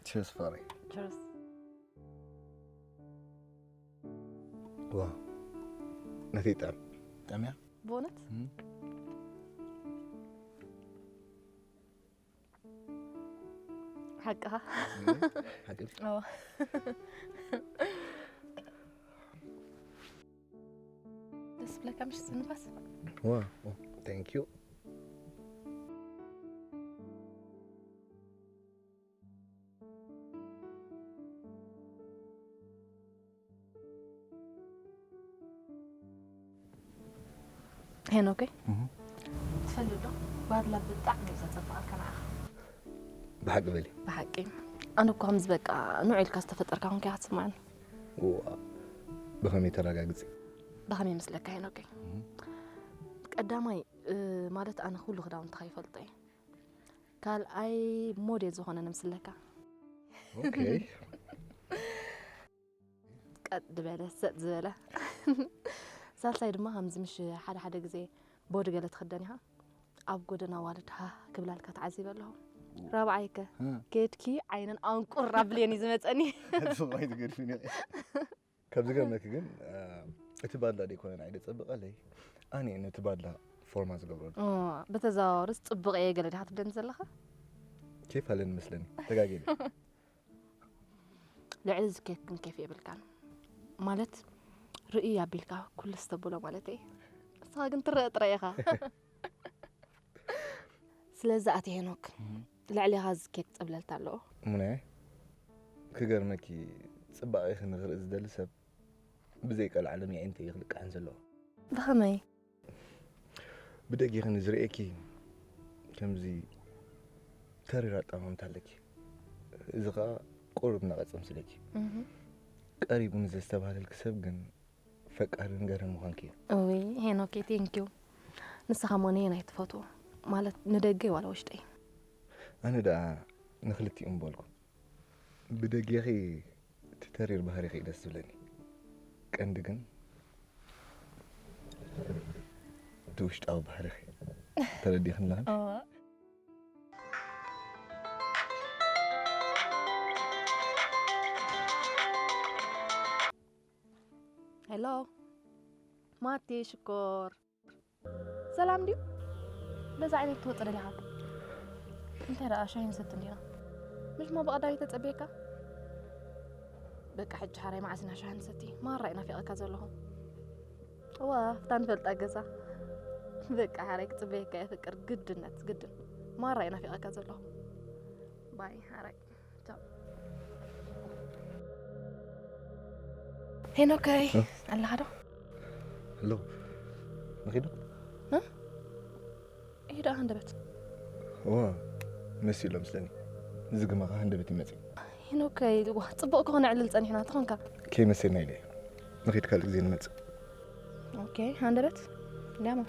ቸርስ ፍቕረይ። ቸርስ። ዋ፣ ነተይ ጥዕም። ጥዕምያ? ብእውነት? ሓቅኻ? ሓቂ? ኦ። ደስ ብለካ ምሽ ንፋስ? ዋ፣ thank you። ሄኖከይ፣ ትፈልጥ ዶ? ባድላ ብጣዕሚ እዩ ዘጸብቐካ ንዓኻ። ብሓቂ በሊ። ብሓቂ ኣነ እኮ ከምዚ በቃ ንዑ ኢልካ ዝተፈጠርካ ኮንካ ኢኻ ትስምዓኒ። ዋ፣ ብኸመይ ተረጋግጺ? ብኸመይ ይመስለካ ሄኖከይ? ቀዳማይ ማለት ኣነ ኩሉ ክዳውንትኻ ይፈልጦ እየ። ካልኣይ ሞዴል ዝኾነ ንምስለካ። ኦኬ። ቀጥ ዝበለ ሰጥ ዝበለ። ሳልሳይ ድማ ከምዚ ምሽ ሓደ ሓደ ግዜ ቦዲ ገለ ትኽደን ኢኻ፣ ኣብ ጎደና ዋልድ ሃ ክብላልካ ተዓዚበ ኣለኹ። ራብዓይከ ከድኪ ዓይነን ኣንቁር ኣብልየን እዩ ዝመፀኒ። ጽቡቕ ኣይትገድፍኒ። ካብ ዝገርመኪ ግን እቲ ባድላ ደይኮነ ንዓይ ደጸብቐለይ፣ ኣነ ነቲ ባድላ ፎርማ ዝገብረሉ። ብተዘዋወርስ ጽቡቕ እየ ገለ ዲኻ ትብለኒ ዘለኻ? ኬፍ ኣለኒ መስለኒ። ተጋጊለ። ልዕሊ እዚ ኬክ ግን ኬፍ የብልካን። ማለት ርእይ ኣቢልካ ኩሉ ስተብሎ ማለት እየ። ንስኻ ግን ትረአ ጥራይ ኢኻ። ስለዚ ኣቲ ሄኖክ ልዕሌኻ እዚ ኬክ ጸብለልታ ኣለዎ። ሙነ፣ ክገርመኪ፣ ጽባቐኺ ንኽርኢ ዝደሊ ሰብ ብዘይ ቀልዓለም የዒንተይ እዩ ክልቃዕን ዘለዎ። ብኸመይ? ብደጊኺ ንዝርእየኪ ከምዚ ተሪር ኣጠማምታ ኣለኪ። እዚ ኸኣ ቁሩብ ነቐጸ ምስለኪ። ቀሪቡ ንዘስተብሃለልኪ ሰብ ግን ፈቃርን ገረን ምዃንኪ እዩ። እውይ ሄኖኬ፣ ቴንኪዩ። ንስኻ ሞኔ ናይ ትፈትዎ ማለት ንደገይ ዋላ ውሽጠይ? ኣነ ደኣ ንኽልቲኡ ምበልኩ። ብደጌኺ እቲ ተሪር ባህሪኺ እዩ ደስ ዝብለኒ። ቀንዲ ግን እቲ ውሽጣዊ ባህሪኺ ተረዲኽኒ ኣለኺ። ሄሎ ማቲ ሽኮር፣ ሰላም ድዩ? በዛ ዓይነት ትወፅእ ደሊኻ? እንታይ ደኣ ሻሂ ንሰቲ እንዲና? ምሽ ሞ ብቐዳሚ ተፀብየካ? በቃ ሕጂ ሓራይ መዓስ ኢና ሻሂ ንሰቲ? ማራ እዩ ናፊቐካ ዘለኹ። እዋ፣ ኣብታ ንፈልጣ ገዛ። በቃ ሓራይ ክፅበየካ እየ ፍቅር፣ ግድነት፣ ግድን። ማራ እዩ ናፊቐካ ዘለኹ። ባይ ሓራይ። ሄኖከይ ኣለኻ ዶ? ሄሎ፣ ንኺዶ? ይዳ ሃንደበት። ዋ፣ መሲሎ ምስለኒ። ዝግማኻ ሃንደበት ይመጽእ። ሄኖከይ፣ ዋ፣ ጽቡቕ ከሆነ ዕልል ጸኒሕና ትኾንካ። ከይመሰልና ኢለ። ንኺድ ካልእ ግዜ ንመጽእ። ኦኬ፣ ሃንደበት። ዳማ።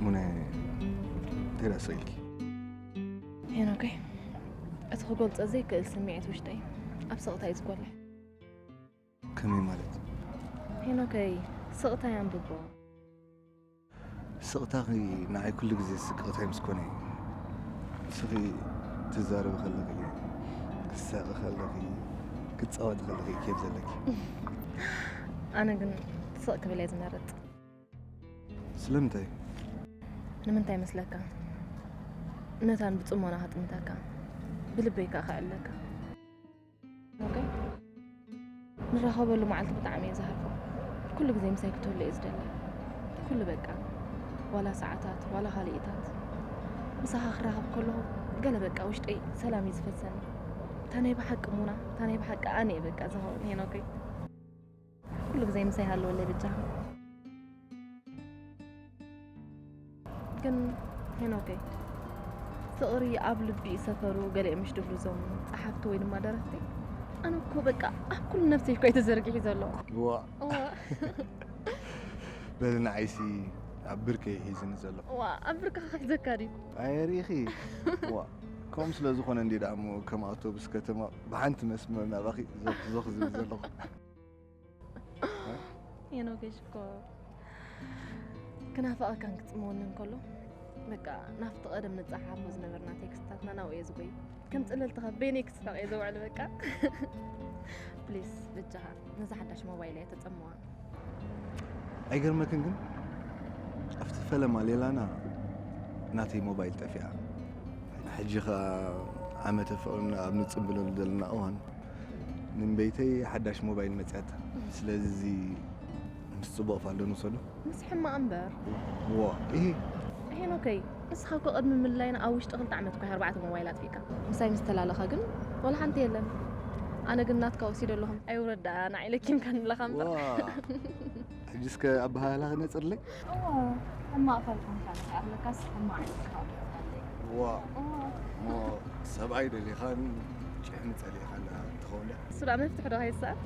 ሙነ፣ እንታይ ደኣ ስቕ ኢልኪ? ሄኖከይ፣ እቲ ክገልጾ ዘይክእል ስምዒት ውሽጠይ ኣብ ስቕታ እዩ ዝጎልሕ። ከመይ ማለት? ሄኖከይ፣ ስቕታይ ኣንብቦ። ስቕታኺ ንዓይ ኩሉ ግዜ ስቅቕታይ ምስ ኮነ እዩ። ንስኺ ትዛረቢ ከለኺ፣ ክትስሕቂ ከለኺ፣ ክትጻወቲ ከለኺ እዩ ኬፍ ዘለኪ። ኣነ ግን ስቕ ክብል እየ ዝመርጽ። ስለምንታይ? ንምንታይ መስለካ? ነታን ብጽሞና ከጥምተካ፣ ብልበይ ከኣ ከዕልለካ። ኦኬ? ንራኸበሉ መዓልቲ ብጣዕሚ እየ ዝሃርፎ። ኩሉ ግዜ ምሳይ ክትህሉ እየ ዝደሊ። ኩሉ በቃ፣ ዋላ ሰዓታት፣ ዋላ ካልኢታት። ምሳኻ ክራኸብ ከለኹ ገለ በቃ ውሽጠይ ሰላም እዩ ዝፈልሰኒ። እታ ናይ ብሓቂ ሙና፣ እታ ናይ ብሓቂ ኣነ እየ በቃ ዝኸውን ሄኖከይ። ኩሉ ግዜ ምሳይ ሃለወለይ በጃኻ። ግን ሄኖከይ፣ ፍቕሪ ኣብ ልቢ እዩ ሰፈሩ ገሊኦም ምሽ ድብሉ እዞም ጸሓፍቲ ወይ ድማ ደረፍቲ። ኣነ እኮ በቃ ኣብ ኩሉ ነብሰይ እኮ እዩ ተዘርጊሑ ዘሎ። ዋ እዋ፣ በሊ ንዓይሲ ኣብ ብርከይ ሒዝኒ ዘሎ። ዋ፣ ኣብ ብርክኻ ክሕዘካ ድዩ? ኣየሪኺ ዋ ከምኡ ስለ ዝኾነ እንዲ ደኣ እሞ ከም ኣውቶቡስ ከተማ ብሓንቲ መስመር ናባኺ ዞኽ ዞኽ ዝብል ዘለኹ። ሄኖከይ ሽኮር። ክናፍቐካን ክጽምወንን ከሎ፣ በቃ፣ ናብቲ ቀደም ንጸሓፎ ዝነበርና ቴክስትታትና ናብኡ እየ ዝጎይ። ከም ጽልልቲ ካብ በይነይ ክስሕቕ እየ ዝውዕል፣ በቃ። ፕሊስ፣ በጃኻ፣ ነዛ ሓዳሽ ሞባይለይ ተጸምዋ። ኣይገርመክን ግን ኣብቲ ፈለማ ሌላና ናተይ ሞባይል ጠፊኣ። ሕጂ ኸኣ ዓመተ ፍቕርና ኣብ ንጽምብለሉ ዘለና እዋን፣ ንእምበይተይ ሓዳሽ ሞባይል መጺኣታ። ስለዚ እዚ ምስ ጽቡቕ ፋል ዶ ንውሰዶ? ምስ ሕማቕ እምበር። ዋ፣ እሂ። ሄኖከይ፣ ንስኻ እኮ ቅድሚ ምልላይና ኣብ ውሽጢ ክልተ ዓመት እኮ ኣርባዕተ ሞባይል ኣጥፊእካ። ምሳይ ምስ ተላለኻ ግን ዋላ ሓንቲ የለን። ኣነ ግን ናትካ ወሲደ ኣለኹ። ኣይውረድ ደኣ፣ ንዓይ ለኪምካ ንብለኻ እምበር። ዋ። ሕጂ እስከ ኣበሃህላ ክነጽርለይ? እዋ፣ ሕማቕ ፋል ኮንካ ንኸኣርለካስ ሕማቕ ዓይነት ካብ ኣለይ። ዋ። እሞ ሰብኣይ ደሊኻን ጭሕሚ ጸሊእኻን ደኣ ትኸውን ደኣ? እሱ ደኣ መፍትሒ ዶ ከይስኣን?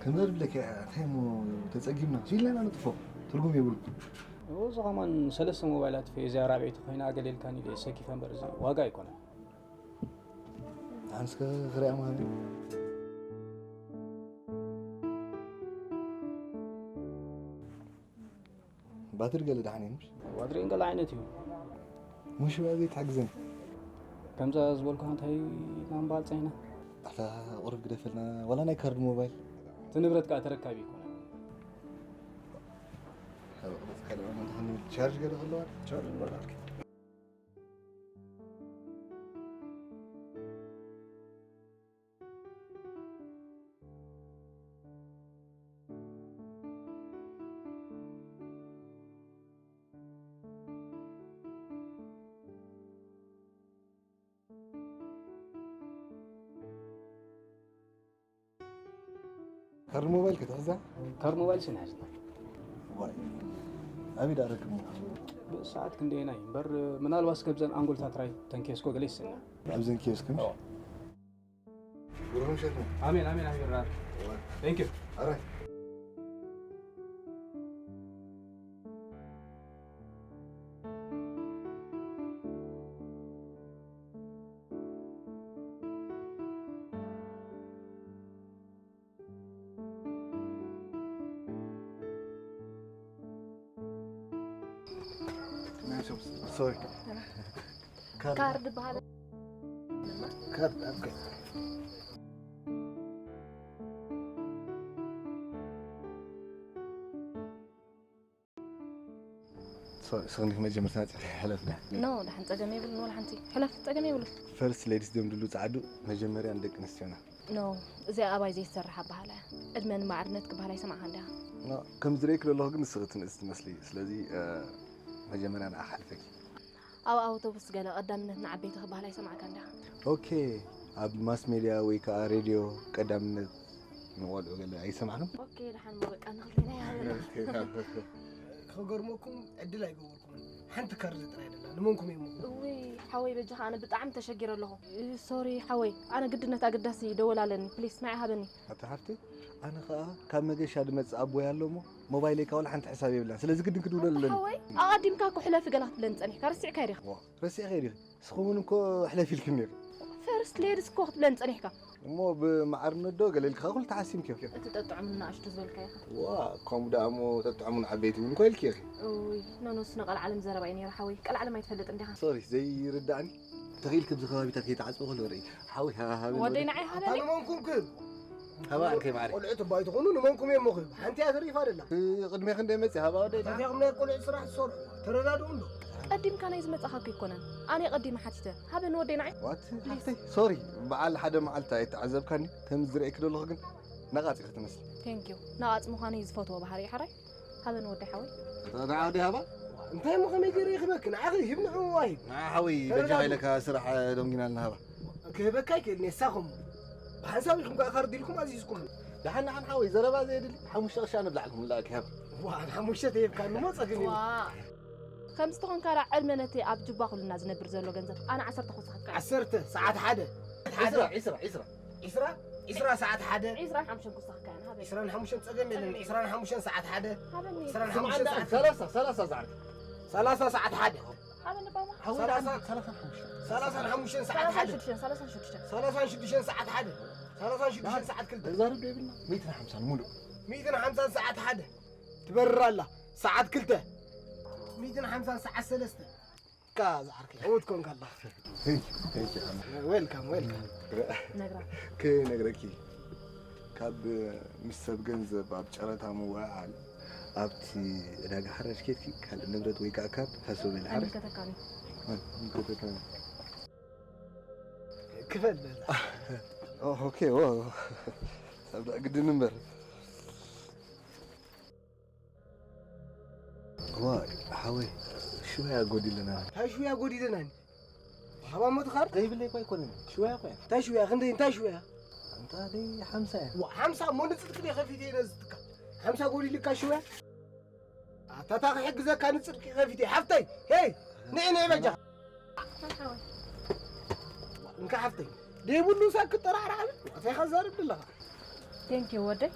ከምዛ ድብለካ እንታይ እሞ ተጸጊምና ኢልና ንጥፎ ትርጉም የብሉ። እዚ ከማን ሰለስተ ሞባይላት ፌ እዚኣ ራብዐይቲ ኮይና ገለ ኢልካኒ ኢለ ሰኪፈ እምበር እዚ ዋጋ ኣይኮነን። ኣንስከ ክሪኣ ማለት ባትሪ ገለ ደሓን እዩ ምሽ? ዋድሬን ገለ ዓይነት እዩ። ሙሽ በዚ ትሕግዘኒ። ከምዛ ዝበልኩ እንታይ ናምባል ጸይና። ኣታ ቁርብ ግደፈልና ዋላ ናይ ካርድ ሞባይል። እቲ ንብረት ከዓ ተረካቢ ይኮነ። ቻርጅ ገለ ከለዋ ቻርጅ ንበላልክ። ካርድ ሞባይል ክትሕዛ? ካርድ ሞባይል ስንሕዝና። ዋይ ኣበይ ዳረክሞ? ሰዓት ክንደየናይ እምበር ምናልባት ከብዘን ኣንጎልታት ራይ ተንኬስኮ ገለ ይስና። ኣብዘን ኪዮስክ ምሽ? ብሩኽ ምሸት ነው። ኣሜን ኣሜን ኣሜን ራር። Thank you። ኣራይ ሶሪ ካርድ በሃል። ካርድ ኦኬ። ሶሪ ስኽኒ መጀመርታ ጽሒ ሕለፍና። ኖ፣ ደሓን ጸገም የብሉን ወላ ሓንቲ። ሕለፍ፣ ጸገም የብሉን። ፈርስት ሌዲስ ድዮም ድሉ ጻዕዱ መጀመርያ ንደቂ ኣንስትዮና። ኖ፣ እዚኣ ኣባይ ዘይትሰርሕ ኣበሃህላ እያ። ዕድመ ንማዕርነት ክበሃል ኣይሰማዕካን ዲኻ? ኖ፣ ከም ዝርእየኪ ዘለኹ ግን ንስኺ ትንእስ ትመስሊ። ስለዚ እ፣ መጀመርያ ንዓ ሓልፈኪ። ኣብ ኣውቶቡስ ገለ ቀዳምነት ንዓበይቲ ክበሃል ኣይሰማዕካን ዲኻ? ኦኬ፣ ኣብ ማስ ሜድያ ወይ ከዓ ሬድዮ ቀዳምነት ንቆልዑ ገለ ኣይሰማዕኩም? ኦኬ፣ ደሓን እሞ በቃ ንኽልቴና ይሃበና። ክገርመኩም ዕድል ኣይገበርኩምን። ሓንቲ ካርድ ጥራይ ደላ ንመንኩም እየ እሞ? እውይ ሓወይ በጃኻ ኣነ ብጣዕሚ ተሸጊረ ኣለኹ። ሶሪ ሓወይ፣ ኣነ ግድነት ኣገዳሲ ደወል ኣለኒ፣ ፕሊስ ንዓይ ሃበኒ። ኣታ ሓፍተይ፣ ኣነ ኸኣ ካብ መገሻ ዝመጽእ ኣቦይ ኣሎ እሞ ሞባይለይ ካብ ዋላ ሓንቲ ሕሳብ የብላን። ስለዚ ግድን ክድውለሉ ኣለኒ። ሓወይ ኣቐዲምካ እኮ ሕለፊ ገለ ክትብለኒ ጸኒሕካ፣ ረሲዕካዮ ዲኻ? ዋ፣ ረሲዕካዮ ዲኺ? ንስኺ እውን እኮ ሕለፊ ኢልክኒ ነይርኪ። ፈርስት ሌድስ እኮ ክትብለን ጸኒሕካ። እሞ ብማዕርነት ዶ ገለ ኢልካ ኩሉ ተሓሲምክዮ? እቲ ጠጥዑም ንኣሽቱ ዝበልካ ኢኻ። ዋ፣ ከምኡ ደኣ እሞ ጠጥዑም ንዓበይቲ እውን እኮ ኢልኪ ኢኺ። እይ፣ ኖኖስ ንቐልዓለም ዘረባ እዩ ነይሩ ሓወይ። ቀልዓለም ኣይትፈልጥን ዲኻ? ሶሪ፣ ዘይርዳእኒ። ተኺኢልኪ ኣብዚ ከባቢታት ከይተዓጽወ ከሎ ርኢ። ሓወይ፣ ሃ፣ ሃ፣ ሃ፣ ወደይ ንዓይ ሃበለይ። ኣታ ንመንኩም ክብ ሃባ ኣርከይ ማዕረይ። ቆልዑት እባ ኣይትኾኑ ንመንኩም እዮም ክብ ሓንቲ እያ ተሪፋ ደላ ቅድሜ ክንደይ መጽእ ሃባ ወደይ ደኣ? ታቲኹም ናይ ቆልዑት ስራሕ ትሰርሑ ተረዳድኡ እንዶ ቀዲምካ ናይ ዝመጻኻ እኮ ኣይኮነን። ኣነ ቀዲመ ሓቲተ። ሃበኒ ወደይ ንዓይ። ዋት ሓፍተይ፣ ሶሪ፣ በዓል ሓደ መዓልቲ ኣይተዓዘብካኒ። ከም ዝርእየኪ ዘለኹ ግን ነቓጺ ክትመስሊ። ቴንክ ዩ። ነቓጽ ምዃነይ ዝፈትዎ ባህሪ እዩ ሓራይ። ሃበኒ ወደይ ሓወይ። ንዓ ወደይ ሃባ። እንታይ እሞ ከመይ ገይረ ይኽበኪ ንዓኺ ሂብ ንዕኡ ኣይሂብ ንዓ ሓወይ በጃኻ ኢለካ ስራሕ ደንጊናልና ሃባ። ክህበካ ኣይክእል ኔሳኹም ብሓንሳብ ኢኹም ከዓ ካርድ ኢልኩም ኣዚዝኩም ደሓን ደሓን ሓወይ ዘረባ ዘየድሊ ሓሙሽተ ቅርሺ ኣነ ብላዕልኩም ላእኪ ሃባ። ዋ ሓሙሽተ ተሂብካኒ እሞ ጸግም እዩ ዋ ከምዚ ተኾንካ ዳ ዕድመ ነቲ ኣብ ጅባ ኩልና ዝነብር ዘሎ ገንዘብ ኣነ ዓሰርተ ክውስኸካ እየ። ዓሰርተ ሰዓት ሓደ ዒስራ ዒስራ ዒስራ ዒስራ ዒስራ ሰዓት ሓደ ዒስራን ሓሙሽተን ክውስኸካ እየ። ሃበኒ። ዒስራን ሓሙሽተን ጸገም የለን ዒስራን ሓሙሽተ ሰዓት ሓደ ሃበኒ። ዒስራን ስምዓ ሓሙሽተ እንዳ ሰዓት ሰላሳ ሰላሳ ዝዓርግ ሰላሳ ሰዓት ሓደ ሃበኒ ባባ። ሓወይ ሰላሳ- ሰላሳን ሓሙሽተ ሰላሳን ሓሙሽተን ሰዓት ሓደ ሰላሳን ሽዱሽተን ሰላሳን ሽዱሽተን ሰላሳን ሽዱሽተን ሰዓት ሓደ ሰላሳን ሽዱሽተን ሰዓት ክልተ ተዛርብ ዶ የብልና ሚእትን ሓምሳን ሙሉእ ሚእትን ሓምሳን ሰዓት ሓደ ትበርር ኣላ ሰዓት ክልተ ሚእትን ሓምሳን ሰዓት ሰለስተ ካ ዝዓርከይ ዕውት ኮንካ ኣላ Thank you, thank you. ዌልካም ዌልካም ነግራ ከይነግረኪ ካብ ምስ ሰብ ገንዘብ ኣብ ጨረታ ምውዕዓል ኣብቲ ዕዳጋ ሓራጅ ኬድኪ ካልእ ንብረት ወይ ከዓ ካብ ታሰበ ኢለ ሓራጅ ኣይምልከተካን እዩ። ምልከተካ ክፈል በላ ኦኬ ኦ ሰብ ግድን እምበር ዋ ሓወይ ሽወያ ጎዲለና እንታይ ሽውያ ጎዲለናኒ ሃባ ሞት ኻር ዘይብለይ እኳ ኣይኮነን ሽወያ እኳ እያ እንታይ ሽውያ ክንደይ እንታይ ሽውያ ኣንታ ደይ ሓምሳ እያ ዋ ሓምሳ እሞ ንፅድቂ ደ ከፊት እየ ነዚ ትካል ሓምሳ ጎዲልካ ሽውያ ኣታታ ክሕግዘካ ንፅድቂ ከፊት እየ ሓፍተይ ሄይ ንዒ ንዒ በጃ እንካ ሓፍተይ ደይብሉ ሳክ ክጠራዕራዕን እንታይ ከዛርብ ኣለኻ ቴንክ ዩ ወደይ።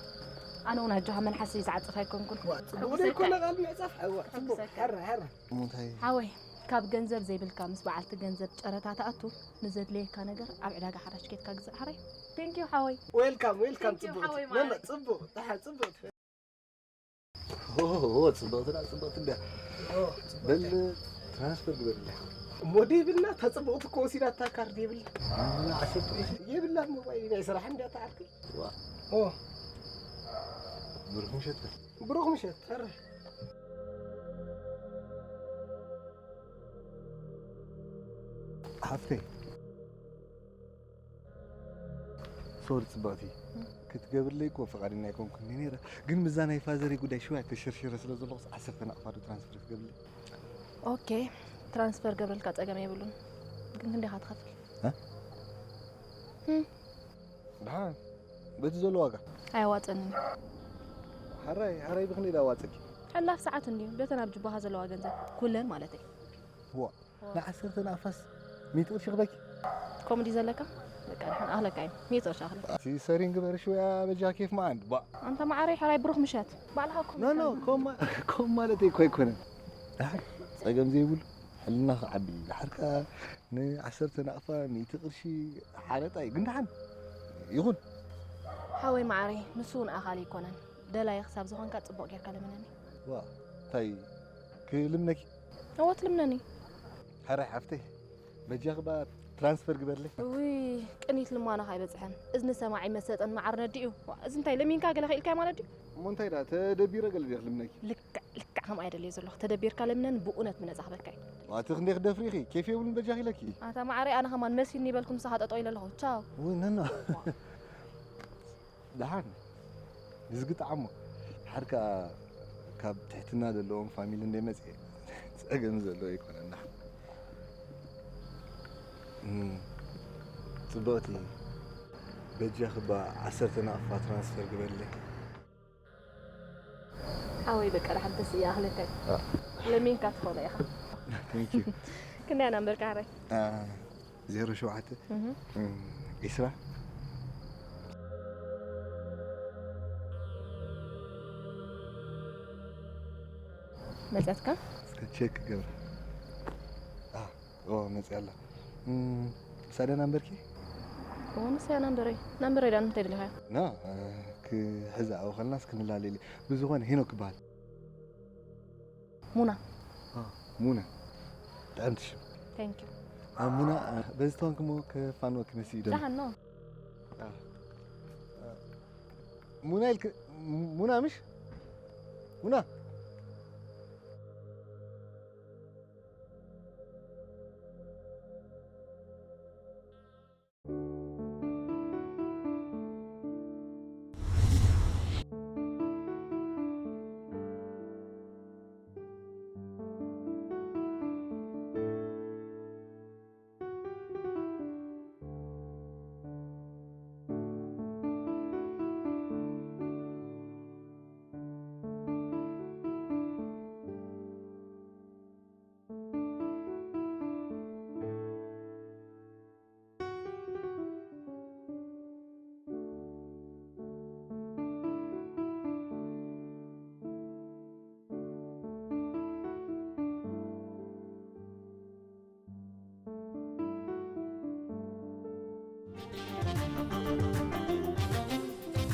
ኣነ እውን ኣጆኻ መልሓሰይ ዝዓጽፍ ኣይኮንኩን። ወደ ይኮነ ቃል ምዕጻፍ ሓዋ ጽቡቅ ሕጉሰካ። ሕራ ሕራ እንታይ ሓወይ ካብ ገንዘብ ዘይብልካ ምስ በዓልቲ ገንዘብ ጨረታ ትኣቱ ንዘድለየካ ነገር ኣብ ዕዳጋ ሓራሽ ኬድካ ግዛእ ሓራይ። ቴንክ ዩ ሓወይ። ዌልካም ዌልካም Thank you, ጽቡቅ ሓወይ መመ ማይ። ጽቡቅ ደሓን ጽቡቅ ኦ ጽብቕቲ ዳ ጽብቕቲ እንድያ በል ትራንስፈር ግበርልያ እሞ ደይብልና እታ ጽቡቕቲ እኮ ወሲዳታ ካርድ የብልና ዓሰርተ ሺህ የብላ ሞባይል ናይ ስራሕ እንድያ ተዓርኪ ዋ ኦ ብሩኽ ምሸት በል ብሩኽ ምሸት ሕረ ሓፍተይ ሶሪ ጽብቕቲ ክትገብርለይ እኮ ፈቓደኛ ኣይኮንኩን ነይረ ግን ምዛ ናይ ፋዘሪ ጉዳይ ሽዋ ተሸርሽረ ስለ ዘለኹስ ዓሰርተ ናቕፋ ዶ ትራንስፈር ክትገብርለይ ኦኬ ትራንስፈር ገብረልካ ጸገም የብሉን። ግን ክንደይ ኢኻ ትኸፍል? እ? እም፣ ደሓን በቲ ዘሎ ዋጋ ኣየዋጸንን እዩ። ሓራይ ሓራይ ብክንደይ ዳዋፀኪ ሕላፍ ሰዓት እንድዩ በተን ኣብ ጅባኻ ዘለዋ ገንዘብ ኩለን ማለት እዩ። ዋ ንዓሰርተ ናቕፋስ ሚእቲ ቅርሺ ክበኪ ከምኡ ድዩ ዘለካ? በቃ ድሓን ኣኽለካ እዩ። ሚእቲ ቅርሺ ኣኽለ። እቲ ሰሪን ግበሪ ሽወያ በጃ ኬፍ መዓንድ ባ ኣንታ ማዓረይ ሕራይ ብሩኽ ምሸት። ባዕልኻ እኮ ኖ ኖ ምሸት። ከም ማ- ከም ማለተይ እኮ ኣይኮነን ደሓን ጸገም ዘይብሉ ሕልና ክዓቢ ደሓር ከኣ ንዓሰርተ ናቕፋ ሚእቲ ቅርሺ ሓረጣ እዩ ግን ደሓን ይኹን ሓወይ ማዓረይ ንሱ እውን ኣኻሊ ኣይኮነን። ደላይ ክሳብ ዝኾንካ ጽቡቕ ጌርካ ለምነኒ። ዋ እንታይ ክልምነኪ እወ ትልምነኒ። ሓራይ ሓፍተይ በጃኺ ባ ትራንስፈር ግበርለይ እውይ ቅኒት ልማናኻ ኣይበጽሐን። እዝኒ ሰማዒ መሰጠን መዓር ነዲኡ። ዋ፣ እዚ እንታይ ለሚንካ ገለ ክኢልካዮ ማለት ድዩ? እሞ እንታይ ዳ ተደቢረ ገለ ድየ ክልምነኪ ልክዕ ልክዕ ከምኣ እየ ደልዮ ዘለኹ። ተደቢርካ ለምነኒ ብእውነት ምነጻ ክበካ እዩ። ዋቲ ክንደይ ክደፍሪ ኢኺ ኬፍ የብሉን በጃኺ ኢለኪ ኣታ ማዓረይ ኣነ ኸማን መሲልኒ በልኩም ምሳኻ ጠጠው ኢለ ኣለኹ። ቻው። ውይ ነና ደሓን ንዝግጣዓሞ ሓር ከኣ ካብ ትሕትና ዘለዎም ፋሚሊ እንደ መፅኤ ፀገም ዘለዎ ኣይኮነና ፅብቕቲ በጃ ክባ ዓሰርተ ናቕፋ ትራንስፈር ግበርለይ ሓወይ በቃ ደሓን ተስእያ ኣኽለካ እዩ። ለሚንካ ትኸእሎ ኢኻ። ክንደይ ኣና እምበርካ ሓራይ ዜሮ ሸውዓተ ዒስራ መፅያትካ እስከ ቼክ ገብረ መፅያ ኣላ ሳደና እምበርኪ እዎ፣ ንሳ እያ ናምበረይ። ናምበረይ ደኣ ንምንታይ ደሊኻያ? ና፣ ክሕዛ ኣብኡ ከለናስ ክንላለይ ኢለ። ብዝኾነ ሄኖክ ክበሃል። ሙና። አ፣ ሙና። ጥዕምቲ ሽም። Thank you። አ፣ ሙና፣ አ፣ በዚ ተዋንክሞ ከፋንወኪ መሲኡ ደሎ። ደሓን ኖ። አ፣ አ፣ ሙና ኢልክ-፣ ሙና ምሽ? ሙና።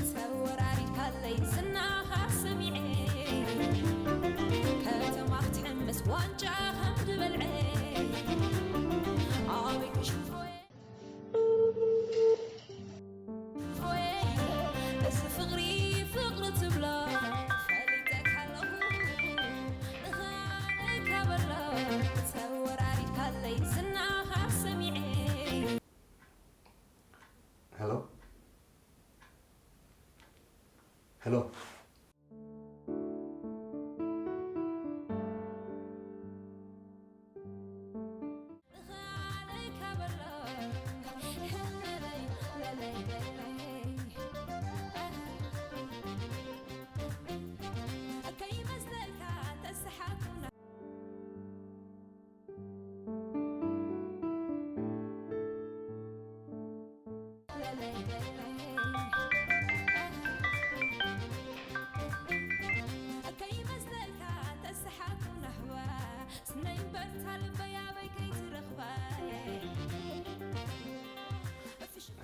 ተወራሪካለይ ዝናኻ ሰሚዐ፣ ከተማ ክትሕምስ ዋንጫ ከም ዝበልዐ፣ ኣበይ ክሽንፎየ? እዚ ፍቕሪ ፍቕሪ ትብሎ ፈሊጠካ ኣለኹ፣ ንኻነካ በሎ ተወራሪካለይ ዝናኻ ሰሚዐ። ሄሎ፣ ሄሎ።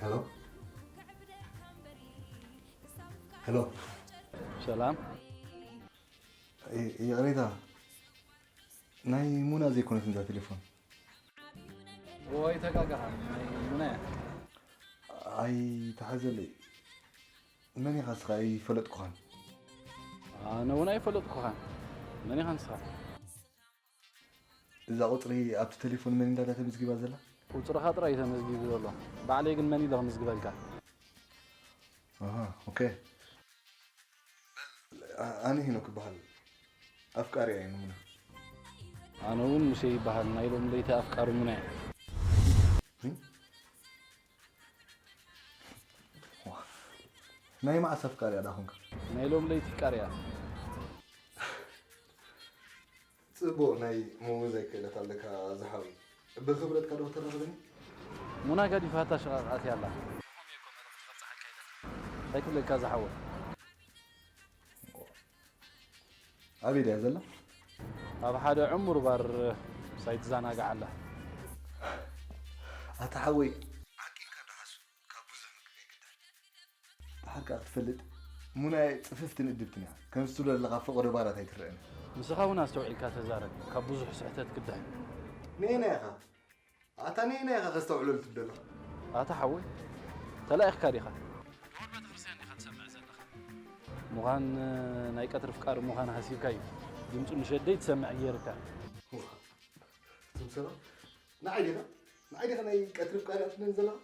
ሄሎ፣ ሄሎ። ሰላም። ይ-፣ ይቕሬታ፣ ናይ ሙና ዘይኮነትን እዛ ቴሌፎን? ኦ፣ ኣይተጋገኻ፣ ናይ ሙና እያ። ኣይተሓዘለይ። መን ኢኻ ንስኻ? ኣይፈለጥኩኻን። ኣነ እውን ኣይፈለጥኩኻን። መን ኢኻ ንስኻ? እዛ ቁጽሪ ኣብቲ ቴሌፎን መን ኢላ ድያ ተመዝጊባ ዘላ? ቁጽርኻ ጥራይ እዩ ተመዝጊቡ ዘሎ። ባዕለይ ግን መን ኢለ ክምዝግበልካ? ኣሃ፣ ኦኬ። በል፣ ኣ-፣ ኣነ ሄኖክ እበሃል። ኣፍቃሪኣ እየ ንሙና። ኣነ እውን ሙሴ ይበሃል። ናይ ሎም ለይቲ ኣፍቃሪ ሙና እየ። እም? ዋ፣ ናይ መዓስ ኣፍቃሪኣ ደኣ ኾንካ? ናይ ሎም ለይቲ ቃርያ። ጽቡቕ ናይ ምውዛይ ክእለት ኣለካ ዝሓወይ። ብኽብረትካ ዶ ከተራኽበኒ? ሙና ገዲፋታ ሽቓቕ ኣትያ ኣላ። እንታይ ክብለካ ዝሓወይ? ኣበይ ድያ ዘላ? ኣብ ሓደ ዕሙር ባር ምሳይ ትዘናጋዕ ኣላ። ኣታ ሓወይ፣ ዓቂብካ ዶ ሓሱ ካብ ብዙሕ ምግቢ ኣይግዳል። ደሓር ከኣ ክትፈልጥ፣ ሙናየ ጽፍፍትን እድብትን እያ። ከምዚ ትብሎ ዘለኻ ፈቐዶ ባራት ኣይትረአን። ንስኻ እውን ኣስተውዒልካ ተዛረብ፣ ካብ ብዙሕ ስሕተት ክድሕን። ነየናይ ኢኻ? ኣታ ነየናይ ኢኻ ከስተውዕለሉ ትብል ዘለኻ? ኣታ ሓወይ፣ ተላኢኽካ ዲኻ? ደወል ቤተክርስትያን ዲኻ ትሰምዕ ዘለኻ? ምዃን፣ ናይ ቀትሪ ፍቃሪ ምዃን ሃሲብካ እዩ ድምፁ ንሸደይ ትሰምዕ ገይርካ። እቶም ሰባት ንዓይ ዲኻ? ንዓይ ዲኻ ናይ ቀትሪ ፍቃሪ ኣትብለኒ ዘለኻ?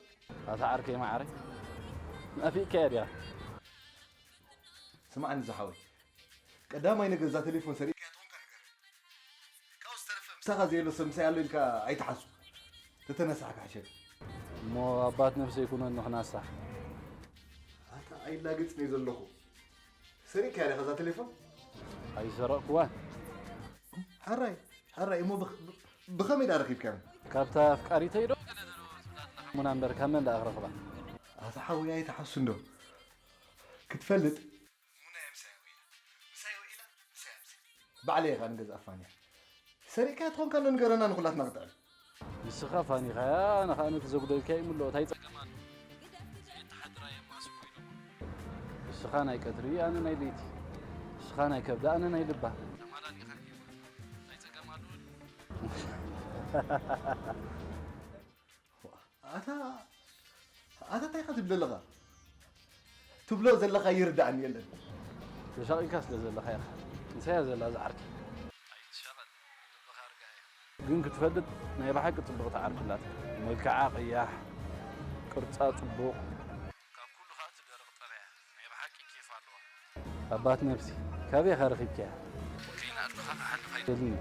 ኣታ ዓርከይ መዓረይ፣ ናፊቕካያ ድያ? ስምዓኒ ዝሓወይ፣ ቀዳማይ ነገር እዛ ቴሌፎን ሰሪቕካያ ተኾንካ ንገረኒ። ካብኡ ዝተረፈ ምሳኻ ዘየሎ ሰብ ምሳይ ኣሎ ኢልካ ኣይትሓሱ። ተተነሳሕካ ሕሸኒ። እሞ ኣባት ነብሰይ ኩነኒ ክናሳ። ኣታ ኣይላገጽን እየ ዘለኹ። ሰሪቕካያ ዲኻ እዛ ቴሌፎን? ኣይሰረቕኩዋን። ሕራይ፣ ሕራይ፣ እሞ ብኽ-፣ ብ-፣ ብኸመይ ደኣ ረኺብካዮም? ካብታ ኣፍቃሪተይ ዶ ገለ ዶ ትብላትና ሙና እምበር ካብ መን ደኣ ክረኽባ? ኣታ ሓወይ ኣይትሓሱ እንዶ። ክትፈልጥ ሙና እያ ምሳይ ውዒላ። ምሳይ ውዒላ፣ ምሳይ ኣምስያ። ባዕለይ እየ ኸኣ ንገዝኣ ፋንያ። ሰሪቕካያ ተኾንካ እንዶ ንገረና ንኹላትና ክጥዕም። ንስኻ ፋኒኻያ፣ ኣነ ኸኣ ነቲ ዘጉደልካዮ ይምልኦ፣ ታይ ጸገም ኣሎ? ንስኻ ናይ ቀትሪ፣ ኣነ ናይ ለይቲ። ንስኻ ናይ ከብዳ፣ ኣነ ናይ ልባ። ተማላሊኻ ጌርካ። እንታይ ጸገም ኣለዎ? ኣታ ኣታ እንታይ ኢኻ ትብል ዘለኻ? ትብሎ ዘለኻ ይርዳእኒ የለን። ተሻቒልካ ስለ ዘለኻ ኢኻ። እንታይ እያ ዘላ እዛ ዓርኪ? ኣይትሻቐል፣ ልብኻ ርግኣ እያ። ግን ክትፈልጥ ናይ ብሓቂ ጽብቕቲ ዓርኪ ኣላትካ። መልክዓ ቀያሕ፣ ቅርጻ ጽቡቕ። ካብ ኩሉ ኸኣ ትደርቕ ጸብያ። ናይ ብሓቂ ኬፍ ኣለዋ። ኣባት ነብሲ፣ ካበይ ኢኻ ረኺብካያ? ከይንኣልኻ ክሓልፍ ኣይደልን እዩ።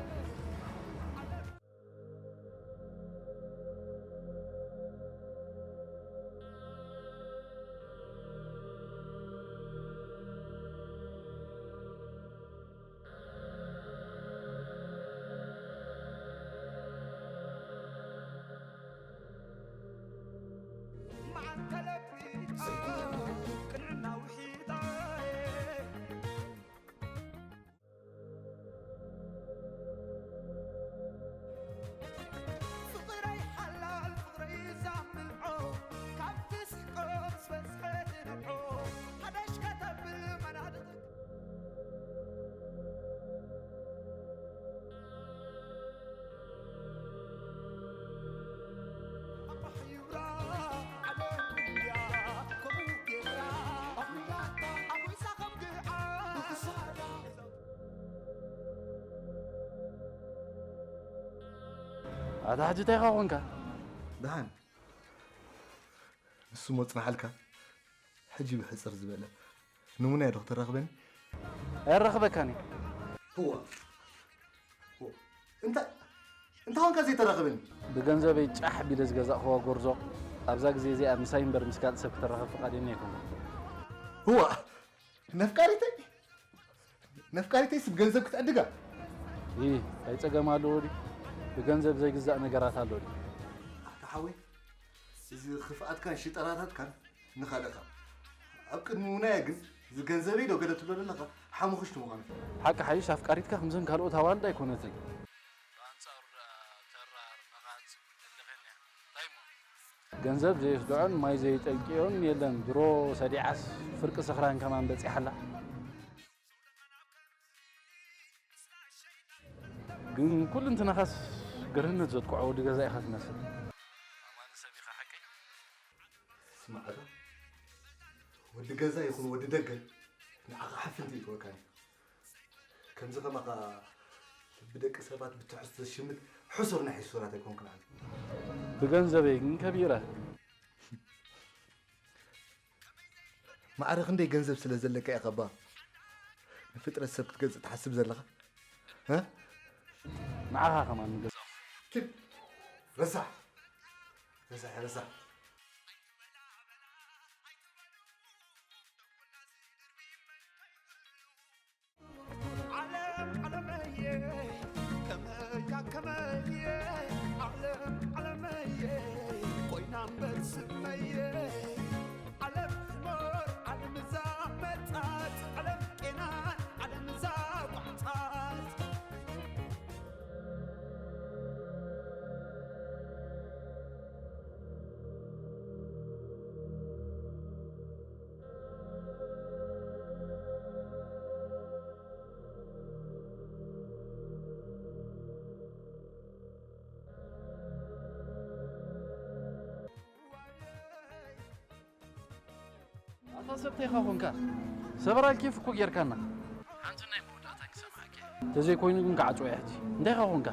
ኣታ ሕጂ እንታይ ኢኻ ኮንካ? ደሓን። ንሱ ሞ ጽናሓልካ። ሕጂ ብሕጽር ዝበለ ንሙና ዶ ክትራኽበኒ? ኣየራኽበካን እዩ። ህዋ። እንታይ እንታይ ኾንካ ዘይተራኽበኒ? ብገንዘበይ ጫሕ ቢለ ዝገዛእኽዋ ጎርዞ ኣብዛ ግዜ እዚኣ ምሳይ እምበር ምስ ካልእ ሰብ ክተራኸብ ፍቓደኛ ኣይኮንኩን። ህዋ። ነፍቃሪተይ ነፍቃሪተይስ ብገንዘብ ክትዕድጋ? ይ እንታይ ጸገም ኣለዎ ድዩ? ብገንዘብ ዘይግዛእ ነገራት ኣሎ ድዩ? ኣታ ሓወይ፣ እዚ ክፍኣትካን ሽጠራታትካን ንኻልእኻ። ኣብ ቅድሚ ውናየ ግን እዚ ገንዘበይ ዶ ገለ ትብሎ ዘለኻ ሓሙኽሽቲ ምዃኑ። ሓቂ ሓይሽ ኣፍቃሪትካ ከምዘን ካልኦት ኣዋልድ ኣይኮነትን። ብኣንጻሩ ደኣ ተራር፣ ነቓጽ፣ እልኸኛ። እንታይ እሞ? ገንዘብ ዘየስድዖን ማይ ዘየጠልቅዮን የለን። ድሮ ሰዲዓስ ፍርቂ ስኽራን ከማን በጺሓላ። ግን ኩሉ እንትናኻስ ግርህነት ዘጥቅዖ ወዲ ገዛ ኢኻ ትመስል። ኣማኒ ሰብ ኢኻ ሓቀይ። ስማዕ ኣታ፣ ወዲ ገዛ ይኹን ወዲ ደገ ንዓኻ ሓፍንቲ ይእትወካን እዩ። ከምዚ ከማኻ ብደቂ ሰባት ብትሕዝቶ ዝሽምት ሕሱር ናይ ሕሱራት ኣይኮንኩን ኣነ። ብገንዘበይ ግን ከቢረ። ማዕረ ክንደይ ገንዘብ ስለ ዘለካ ኢኻ እባ ንፍጥረት ሰብ ክትገዝእ ትሓስብ ዘለኻ? እ? ንዓኻ ከማን ንገዛእኹ። ኪድ፣ ረሳሕ። ረሳሕ፣ ረሳሕ። ዓለም ዓለመየ ከመያ ከመየ ዓለም ዓለመየ ኮይና እምበር ስመየ ዓለም ሕሞር ዓለም እዛ መጣት ዓለም ቄናን ዓለም እዛ ጓዕጻት። ኣታ ሰብ እንታይ ኢኻ ኮንካ? ሰበራል ኬፍ እኮ ጌርካና። ሓንቲ ናይ መወዳእታ ክሰምዓካ እየ። እንተዘይኮይኑ ግን ክዓጽዎ እየ ሕጂ። እንታይ ኢኻ ኮንካ?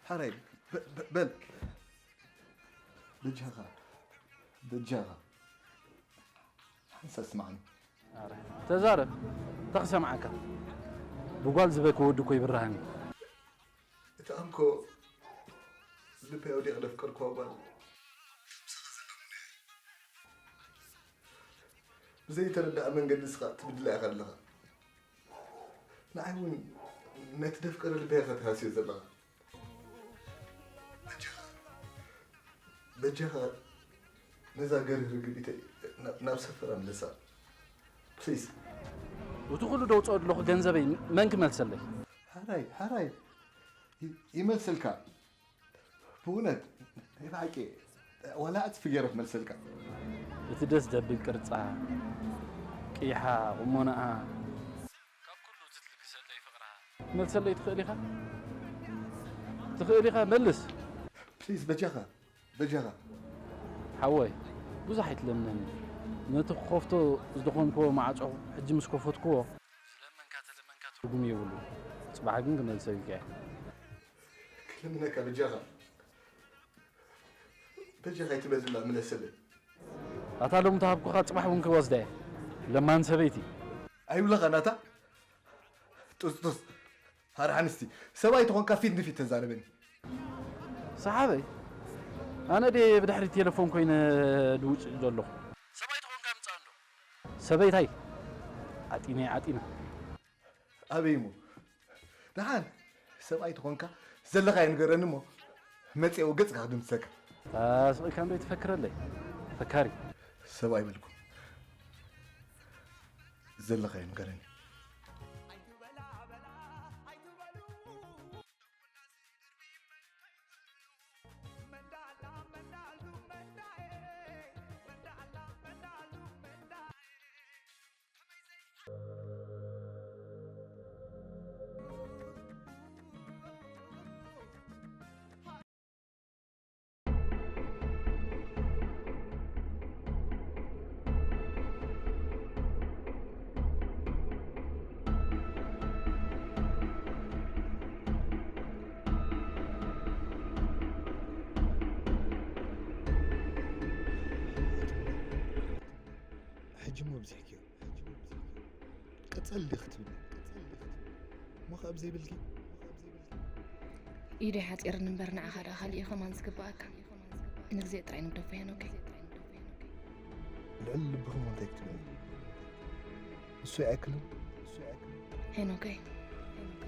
ሓራይ፣ በ-፣ በ-፣ በል። በጃኻ፣ በጃኻ። ሓንሳእ ስምዓኒ። ኣረ፣ ተዛረብ። እንታይ ክሰምዓካ? ብጓል ዝበከ ወዲ እኮ ይብርሃኒ። እቲ ኣምኮ ልበይ ኣውዲቐ ዘፍቀርክዋ ጓል ብዘይተረድኣ መንገዲ ንስኻ ትብድላ ኢኻ ኣለኻ። ንዓይ እውን ነቲ ዘፍቀረ ልበይ ኢኻ ትሃስዮ ዘለኻ። በጃኻ፣ በጃኻ ነዛ ገርህ ርግቢተይ ናብ፣ ናብ ሰፈራ ምለሳ። ፕሊዝ። እቲ ኩሉ ደውፅኦ ዘለኹ ገንዘበይ መን ክመልሰለይ? ሓራይ፣ ሓራይ። ይ-፣ ይመልሰልካ። ብእውነት፣ ናይ ብሓቂ፣ ዋላ ዕፅፊ ገይረ ክመልሰልካ። እቲ ደስ ዘብል ቅርፃ፣ ቂሓ ቁመናኣ ካብ ኩሉ ትልግሰለይ ፍቕራ። መልሰለይ ትኽእል ኢኻ? ትኽእል ኢኻ? መልስ። ፕሊዝ በጃኻ፣ በጃኻ። ሓወይ፣ ብዙሕ ኣይትለምነኒ። ነቲ ክኸፍቶ ዝደኸምክዎ ማዕጾ ሕጂ ምስ ከፈትክዎ፣ ዝለመንካ ተለመንካ ትርጉም የብሉን። ጽባሕ ግን ክመልሰልካ እየ። ክልምነካ በጃኻ። በጃኻ ኣይትበድላ ምለሰለይ። ኣታ ሎም ተሃብኩኻ ጽባሕ እውን ክወስዳ እየ። ለማን ሰበይቲ። ኣይብለኻ ናታ። ጡስጡስ። ፋርሓን እስቲ ሰብኣይ ተኾንካ ፊት ንፊት ተዛረበኒ። ሰሓበይ፣ ኣነ ድየ ብድሕሪ ቴሌፎን ኮይነ ድውጭ ዘለኹ? ሰብኣይ ተኾንካ ምጻእ እንዶ። ሰበይታይ? ዓጢነ፣ ዓጢነ። ኣበይ እሞ? ደሓን ሰብኣይ ተኾንካ ዘለኻዮ ንገረኒ እሞ መጽኦ ገጽካ ክድምሰካ። ኣታ ስቕ ኢልካ እንዶ ይትፈክረለይ። ፈካሪ። ሰብኣይ በልኩ። ዘለኻዮ ንገረኒ። ሕጂ እሞ ኣብዚሕክዮ። ቀጸል ዲኺ ክትብሊ? ቀጸል ዲኺ ክትብሊ? እሞ ከ ኣብ ዘይብልኪ? ኢደይ ሓጺርኒ እምበር ንዓኻ ደኣ ካልእ እዩ ከማን ዝግብኣካ። ንግዜ ጥራይ ንግደፎ ሄኖከይ። ልዕሊ ልብኺ እሞ እንታይ ክትብሊ? እሱ ኣይኣክልን? እሱ ኣይኣክልን? ሄኖከይ፣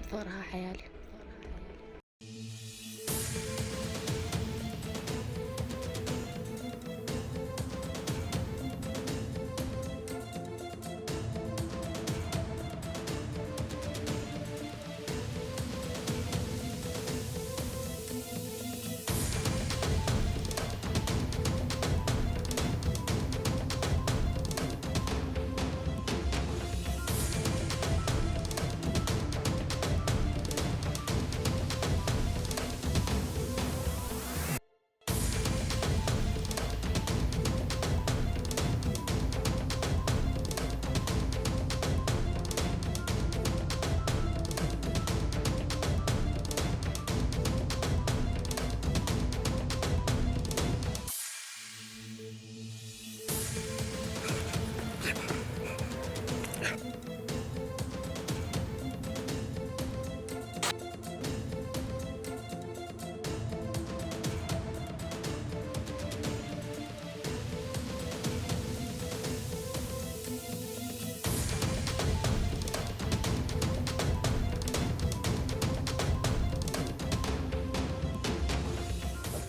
ፍቕርኻ ሓያል እዩ።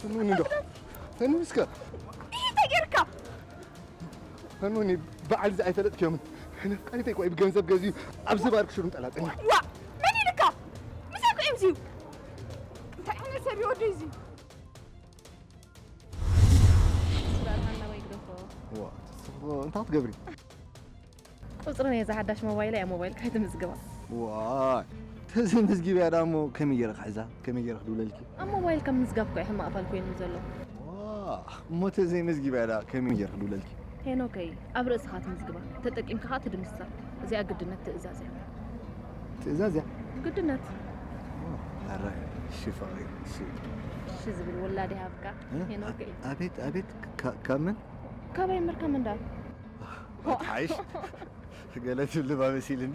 ፈኑኒ ዶ? ፈኑኒ እስከ። እንታይ ጌርካ? ፈኑኒ በዓል እዚ ኣይፈለጥክዮምን። ነፍቃሪተይ እኮ እዩ ብገንዘብ ገዚኡ ኣብዚ ባር ክሽሩ ጠላጠኛ። ዋ! መን ኢልካ? ምሳይ እኮ እዩ እዚዩ። እንታይ ዓይነት ሰብ እዩ ወደይ እዚ? ስራርሃና ወይ ግደፎ። ዋ፣ እንታይ ክትገብሪ? ቁጽሪ ናይዛ ሓዳሽ ሞባይለይ ኣብ ሞባይልካ ኣይትምዝግባ። ዋይ፣ ተዘይመዝጊብያ ደኣ እሞ ከመይ ገይረ ክሕዛ? ከመይ ገይረ ክድውለልኪ? ኣብ ሞባይልካ ምምዝጋብ እኮ እዩ ሕማቕ ፋል ኮይኑ ዘሎ። ዋ፣ እሞ ተዘይመዝጊብያ ደኣ ከመይ ገይረ ክድውለልኪ? ሄኖከይ፣ ኣብ ርእስኻ ትምዝግባ፣ ተጠቂምካ ኸኣ ትድምስሳ። እዚኣ ግድነት ትእዛዝ እያ። ትእዛዝ እያ? ግድነት። ኦ፣ ኣረ፣ እሺ ፍቕሪ፣ እሺ። እሺ ዝብል ወላዲ ሃብካ፣ እ? ሄኖከይ። ኣቤት፣ ኣቤት፣ ካ-፣ ካብ መን? ካባይ እምበር ካብ መን ደኣ? ኣትሓይሽ፣ ገለ ትብሊ ባ መሲልኒ።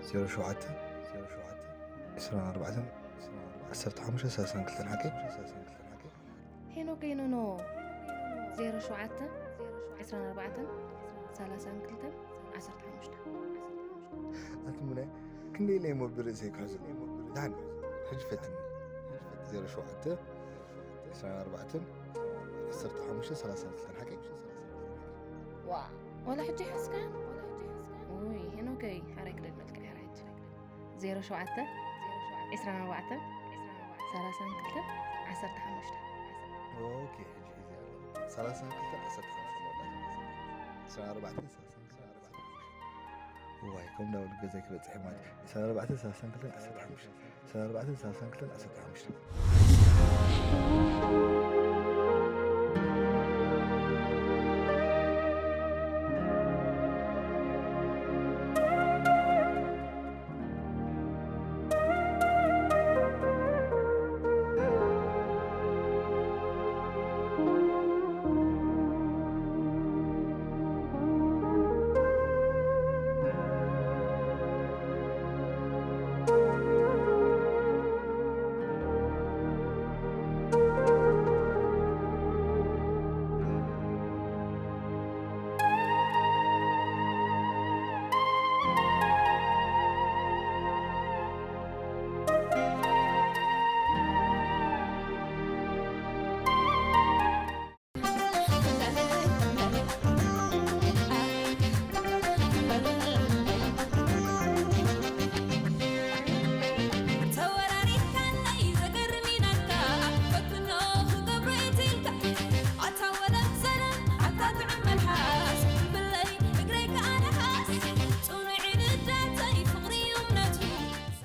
ዜሮ ሸውዓተ፣ ዜሮ ሸውዓተ፣ ዕስራን ኣርባዕተን፣ ዓሰርተ ሓሙሽተ፣ ሰላሳን ክልተን ሓቂ? ሄኖክ ኖ ኖ። ዜሮ ሸውዓተ፣ ዕስራን ኣርባዕተን፣ ሰላሳን ክልተን፣ ዓሰርተ ሓሙሽተ። ኣቲ ሙነ፣ ክንደይ ኢለ እሞ ብርእሰይ ክሕዞ? ዳን፣ ሕጂ ፈትኒ። ዜሮ ሸውዓተ፣ ዕስራን ኣርባዕተን፣ ዓሰርተ ሓሙሽተ፣ ሰላሳን ክልተን ሓቂ? ዋ፣ ዋላ ሕጂ ሕዝካን? ውይ፣ ሄኖከይ፣ ሓራይ ክደግመልካ እየ፣ ሓራይ ሕጂ። ዜሮ ሸውዓተ፣ ዕስራን ኣርባዕተን፣ ሰላሳን ክልተን፣ ዓሰርተ ሓሙሽተ። ኦኬ፣ ሕጂ ሒዘ ኣለኹ። ሰላሳን ክልተን፣ ዓሰርተ ሓሙሽተ መወዳእታ። ዕስራን ኣርባዕተን፣ ሰላሳን ክልተን፣ ዓሰርተ ሓሙሽተ። ዋይ፣ ከም ዳውድ ገዛይ ክበጽሕ ማለት እዩ። ዕስራን ኣርባዕተን፣ ሰላሳን ክልተን፣ ዓሰርተ ሓሙሽተ። ዕስራን ኣርባዕተን፣ ሰላሳን ክልተን፣ ዓሰርተ ሓሙሽተ።